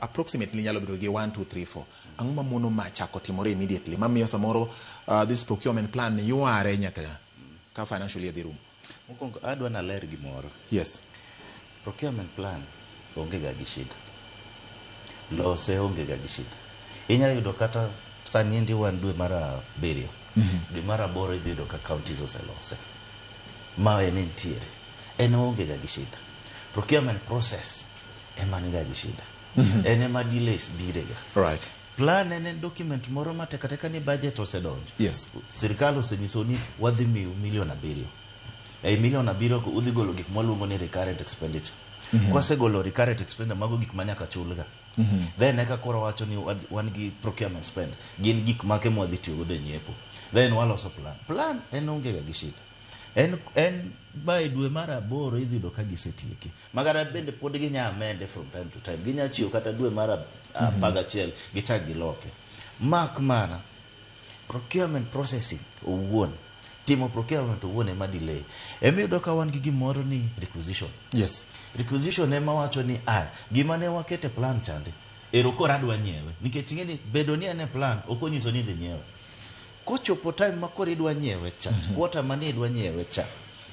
Approximately nyalo bedo gi 1 2 3 4. Ang'o mamono ma chako timore immediately mamiyo samoro this procurement plan yware nyaka ka financial year dhi rumo? Mokwongo adwa naler gimoro. Procurement plan onge ga gi shida. Lose onge ga gi shida. Inya yudo kata sani endi wan dwe mar 7. Dwe mar 8 idhi yudo ka counties oselose. Ma en nitiere. En onge ga gi shida. Procurement process ema niga gi shida. En ema delays bire ga. Plan en document moro ma tek ateka ni budget osedonjo. Sirikal osenyiso ni wadhi miyu milion 7. Ei milion 7 go udhi golo gik mwaluongo ni recurrent expenditure. Kwasegolo recurrent expenditure, mago gik ma nyaka chulga. Then eka koro wacho ni wan gi procurement spend. Gin gik make mwadhi tiyo godo e nyiepo. Then waloso plan. Plan en onge ga gi shida. En by dwe mar 8 idhi yudo ka gisetieke. Magara bende pod ginya amende from time to time. Ginya chiwo kata dwe mar 11 gichak giloke. Mak mana procurement processing owuon, timo procurement owuon ema delay. Ema iyudo ka wan gi gimoro ni requisition. Requisition ema wacho ni gima ne waketo e plan chande ero koro adwa nyiewe, nikech ing'e ni bedo ni en e plan ok onyiso ni idhi nyiewe. Kochopo time ma koro idwa nyiewe cha, quarter mane idwa nyiewe cha,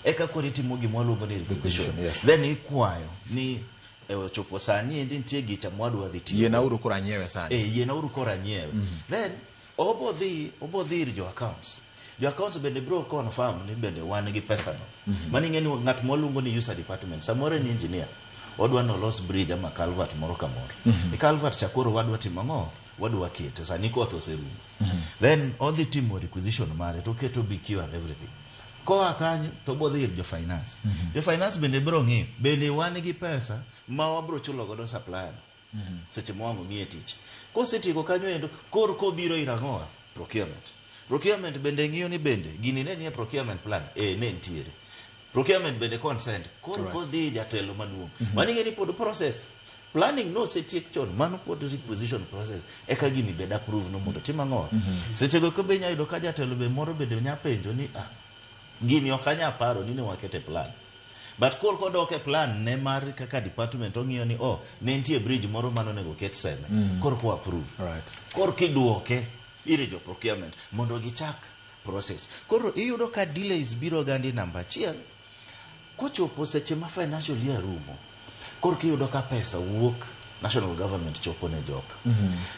eka koro itimo gima waluongo ni requisition. Requisition, yes. Then ikwayo ni ochopo sani endi nitie gicha mwadwa dhi tiyo. Yienauru koro anyiewe sani. Yienauru koro anyiewe. Then obo dhi ir jo accounts. Jo accounts bende biro confirm ni bende wan gi pesa no. Mano ing'e ni ng'at mwaluongo ni user department, samoro en engineer, odwa ni olos bridge ama culvert moro kamoro. E culvert cha koro wadwa timo ang'o? Wadwa kete, sani koth oserumo. Then odhi timo requisition mare to oketo BQ and everything. Koa kanyo to obo dhi ir jo finance. Jo finance bende biro ng'iyo, bende wan gi pesa ma wabiro chulo godo supplier no. Seche ma wang' omiye tich. Kosetieko kanyo endo, koro kobiro ir ang'owa? Procurement. Procurement bende ng'iyo ni bende gini ne nie procurement plan, ne nitiere. Procurement bende consent. Koro kodhi jatelo maduong'. Mano ing'e ni pod process. Planning no osetiek chon, mano pod requisition process. Eka gini bed approve no mondo tim ang'o? Seche go be inya yudo ka jatelo be moro bende nya penjo ni gini ok anya paro ni ne wakete plan. But koro kodok e plan ne mar kaka department ong'iyo ni ne nitie bridge moro mane onego ket seme. Koro ko approve. Koro kiduoke ir jo procurement mondo gichak process. Koro iyudo ka delays biro gandi namba 1 kochopo seche ma financial year rumo. Koro kiyudo ka pesa wuok national government chopo ne joka.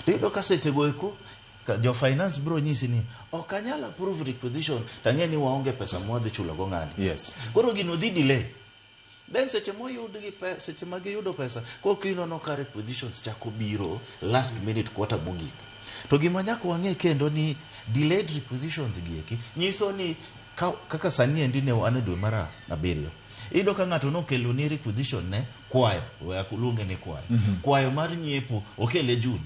To iyudo ka seche go eko ka jo finance biro nyisi ni ok anyal approve requisition tang'e ni waonge pesa mwadhi chulo go ng'ani. Koro gino dhi delay. Then seche moyud gi seche ma giyudo pesa, kok inono ka requisitions chako biro last minute quarter mogik. To gima nyaka wang'e kendo ni delayed requisitions gi eki nyiso ni kaka sani endi ne wan e dwe mar 7. Iyudo ka ng'ato nokelo ni requisition ne kwayo, we aluonge ni kwayo. Kwayo mar nyiepo okele June.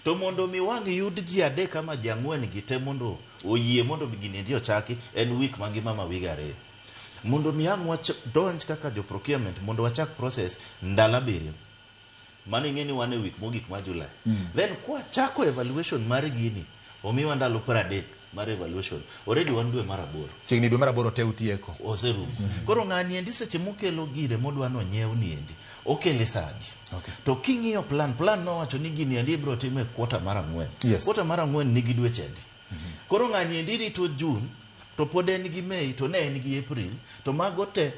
To mondo mi wang' yud ji 3 ama ji 4 gi te mondo oyie mondo gini endi ochaki en week mangima ma wige 2. Mondo mi ang' donj kaka jo procurement mondo wachak process ndalo 7. Mano ing'e ni wan e week mogik mar July. Then kwachako evaluation mar gini, omiwa ndalo 30 mar evaluation. Already wan dwe mar 8. Chiegni dwe mar 8 te utieko. Oserumo. Koro ng'ani endi seche mokelo gire modwa nonyiew ni endi, okele sadi. To king'iyo plan nowacho ni gini endi ibiro timo e quarter mar 4. Quarter mar 4 nigi dweche adi. Koro ng'ani endi rito June, to pod en gi May, to ne en gi April, to mago te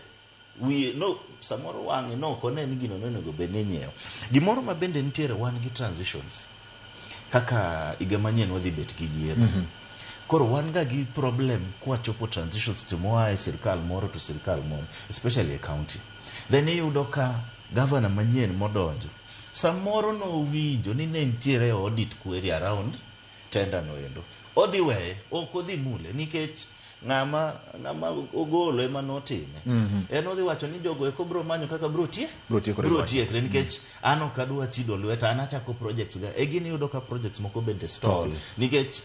wiye no samoro wang'e no ok one ni gino nonego bed ni inyiewo. Gimoro ma bende nitiere wan gi transitions. Kaka higa manyien wadhi bet gi yiero. Koro wan ga gi problem kwachopo transitions to moa e sirkal moro to sirkal moro, especially e county. Then iyudo ka governor manyien modonjo, samoro nowinjo ni ne nitiere audit query around tender no endo. Odhi weye, ok odhi mule nikech ng'ama ogolo ema notime. En odhi wacho ni jogo eko bro manyo kaka bro tie? Bro tiekore Bro lwete. tiekre nikech an ok adwa chido lweta, an achako projects ga. E gini iyudo ka projects moko bende stall. Stall. Nikech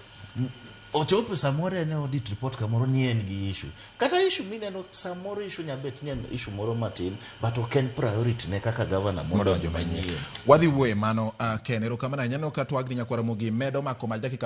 ochopo samoro en e audit report kamoro ni en gi issue. Kata issue mineno samoro issue nyabet ni en issue moro matin, but ok en priority ne kaka governor modonjo manyien. Wadhi wuoye mano, Ken, erokamano ahinya. Aneno ka twagni nyakwara Ramogi medo mako mach dakika